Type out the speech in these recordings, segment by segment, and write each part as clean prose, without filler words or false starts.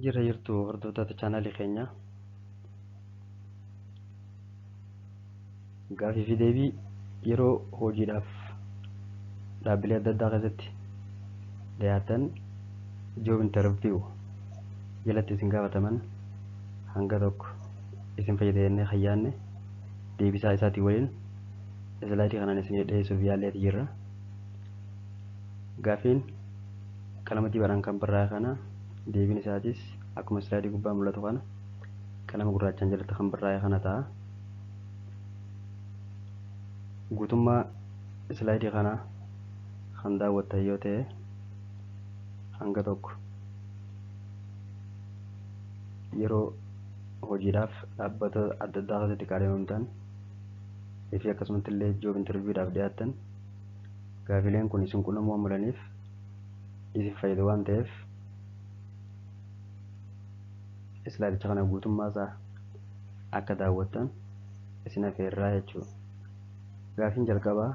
Jirra jirtu hordoftoota chaanaalii keenyaa. Gaaffii fi deebii yeroo hojiidhaaf dhaabbilee adda addaa keessatti dhiyaatan job interview jalatti isin gaafataman hanga tokko isin fayyada jennee hayyaanne deebisaa isaatii waliin islaayidii kanaan isin dhiyeessuuf yaalleeti jirra. Gaaffiin qalama diimaadhaan kan barraa'e kana deebiin isaatis akkuma islaayidii gubbaa mul'atu kana qalama gurraachaan jalatti kan barraa'e kana ta'a. Guutummaa islaayidii kanaa kan daawwattan yoo ta'e hanga tokko yeroo hojiidhaaf dhaabbata adda addaa keessatti kaadhimamtan fi akkasumatti illee job interviewdhaaf dhiyaattan gaafileen kun isin qunnamuu waan malaniif isin fayyadu waan ta'eef islaayidicha kana guutummaa isaa akka daawwattan isin afeerraa jechuudha. Gaafiin jalqabaa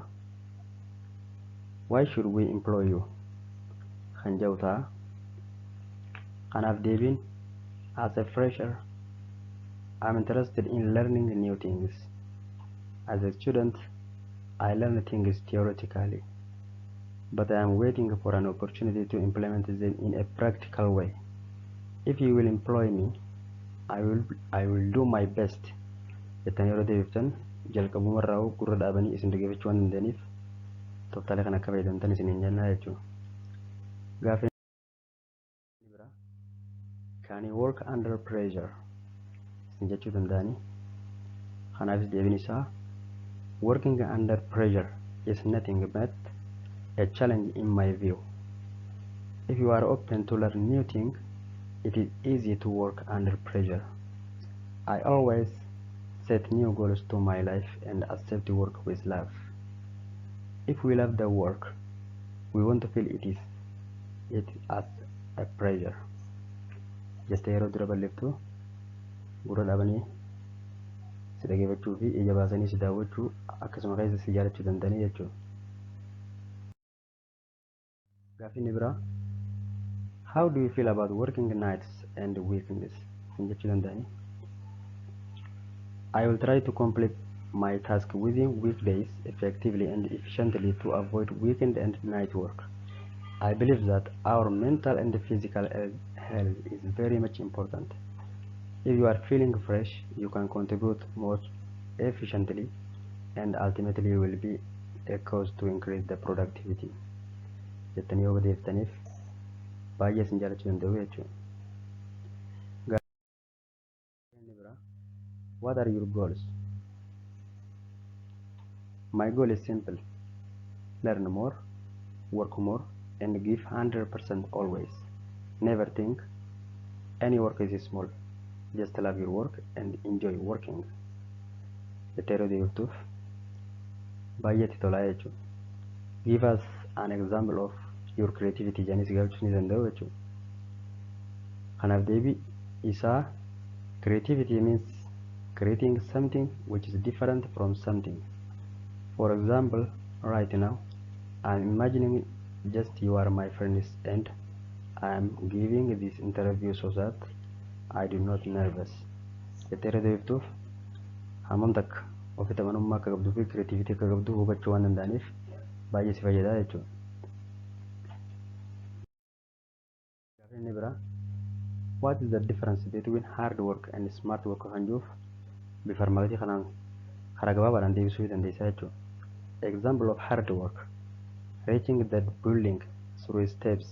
why should we employ you kan jedhu ta'a. Kanaaf deebiin as a fresher I'm interested in learning new things. As a student I learn things theoretically, but I am waiting for an opportunity to implement them in a practical way. If you will employ me, I will do my best. Jettanii yeroo deebiftan jalqabumarraa gurra dhaabanii isin dhaggeeffachuu waan danda'aniif tooftaalee kana akka fayyadamtan isiniin jennaa jechuudha. Gaaffii biraa can you work under pressure isin jechuu danda'anii. Kanaafis deebiin isaa working under pressure is nothing but a challenge in my view. If you are open to learn new things, it is easy to work under pressure. I always set new goals to my life and accept work with love. If we love the work, we want to feel it as a pressure. Jettee yeroo dura balleeftu gurra dhaabanii si dhaggeeffachuu fi ija baasanii si daawwachuu akkasuma keessa si jaalachuu danda'anii jechuudha. Gaaffiin biraa how do you feel about working nights and weekends isin jechuu danda'anii. I will try to complete my task within weekdays effectively and efficiently to avoid weekend and night work. I believe that our mental and physical health is very much important. If you are feeling fresh, you can contribute more efficiently and ultimately will be a cause to increase the productivity. Jettanii yoo deebiftaniif baay'ee isin jaalachuu danda'u jechuudha. Inni biraa what are your goals? My goal is simple. Learn more, work more, and give 100% always. Never think any work is small. Just love your work and enjoy working. Jettee yeroo deebiftuuf baay'ee itti tolaa jechuudha. Give us an example of your creativity jedhanii si gaafachuu ni danda'u jechuudha. Kanaaf deebii isaa creativity means creating something which is different from something. For example, right now I am imagining just you are my friends and I am giving this interview so that I do not nervous. Jettee yeroo deebiftuuf hammam takka ofitti amanamummaa akka qabduu fi creativity akka qabdu hubachuu waan danda'aniif baay'ee si fayyada jechuudha. Gaaffiin inni biraa what is the difference between hard work and smart work kan jedhuuf bifa armaagatii kanaan karaa gabaabaadhaan deebisuu dandeessa jechuudha. Example of hard work: reaching the building through steps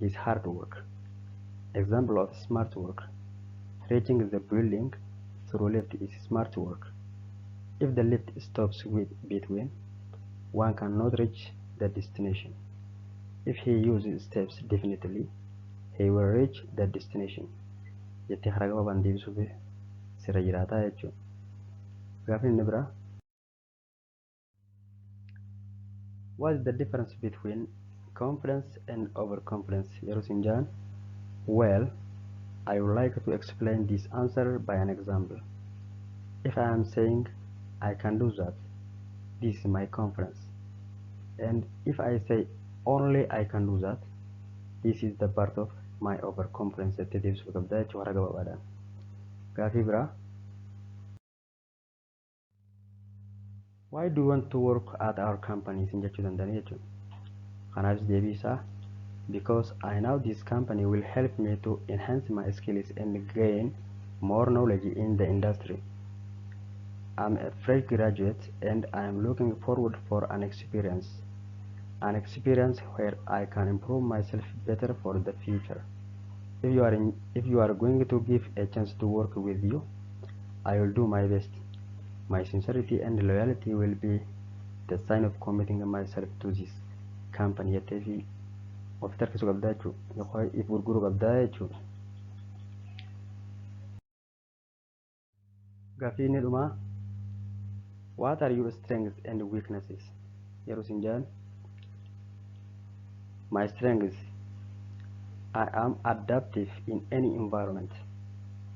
is hard work. Example of smart work: reaching the building through lift is smart work. If the lift stops with between, one cannot reach the destination. If he uses steps, definitely he will reach the destination. Jettee karaa gabaabaan deebisuuf sirra jiraataa jechuudha. Gaaffiin inni biraa what is the difference between confidence and overconfidence yeroo isin jedhan well, I would like to explain this answer by an example. If I am saying I can do that, this is my confidence. And if I say only I can do that, this is the part of My overconfidence jettee deebisuu qabdaa jechuudha karaa gabaabaadhaan. Gaafii biraa, "Why do you want to work at our company?" isin jechuu danda'anii jechuudha. Kanaafis deebii isaa, "Because I know this company will help me to enhance my skills and gain more knowledge in the industry. I'm a fresh graduate and I am looking forward for an experience where I can improve myself better for the future. If you are going to give a chance to work with you, I will do my best. My sincerity and loyalty will be the sign of committing myself to this company," jettee fi ofitti harkisuu qabdaa jechuudha. Yookaan if gurguruu qabdaa jechuudha. Gaaffii inni dhumaa, "What are your strengths and weaknesses?" yeroo isin jedhan, "My strengths: I am adaptive in any environment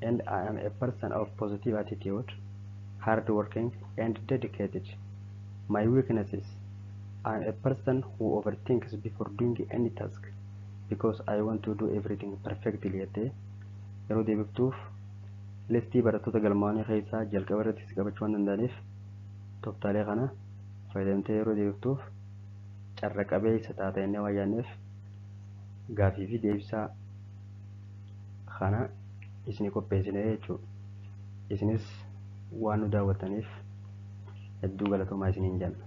and I am a person of positive attitude, hardworking and dedicated. My weaknesses: I am a person who overthinks before doing any task because I want to do everything perfectly," jettee yeroo deebiftuuf, listii barattoota galmaa'anii keessaa jalqaba irratti si qabachuu waan danda'aniif, tooftaalee kana fayyadamtee yeroo deebiftuuf carra qabeessa taata jennee waan yaadneef, gaafii fi deebisaa kana isinii qopheessine jechuudha. Isinis waan nu daawwattaniif hedduu galatoomaa isiniin jenna.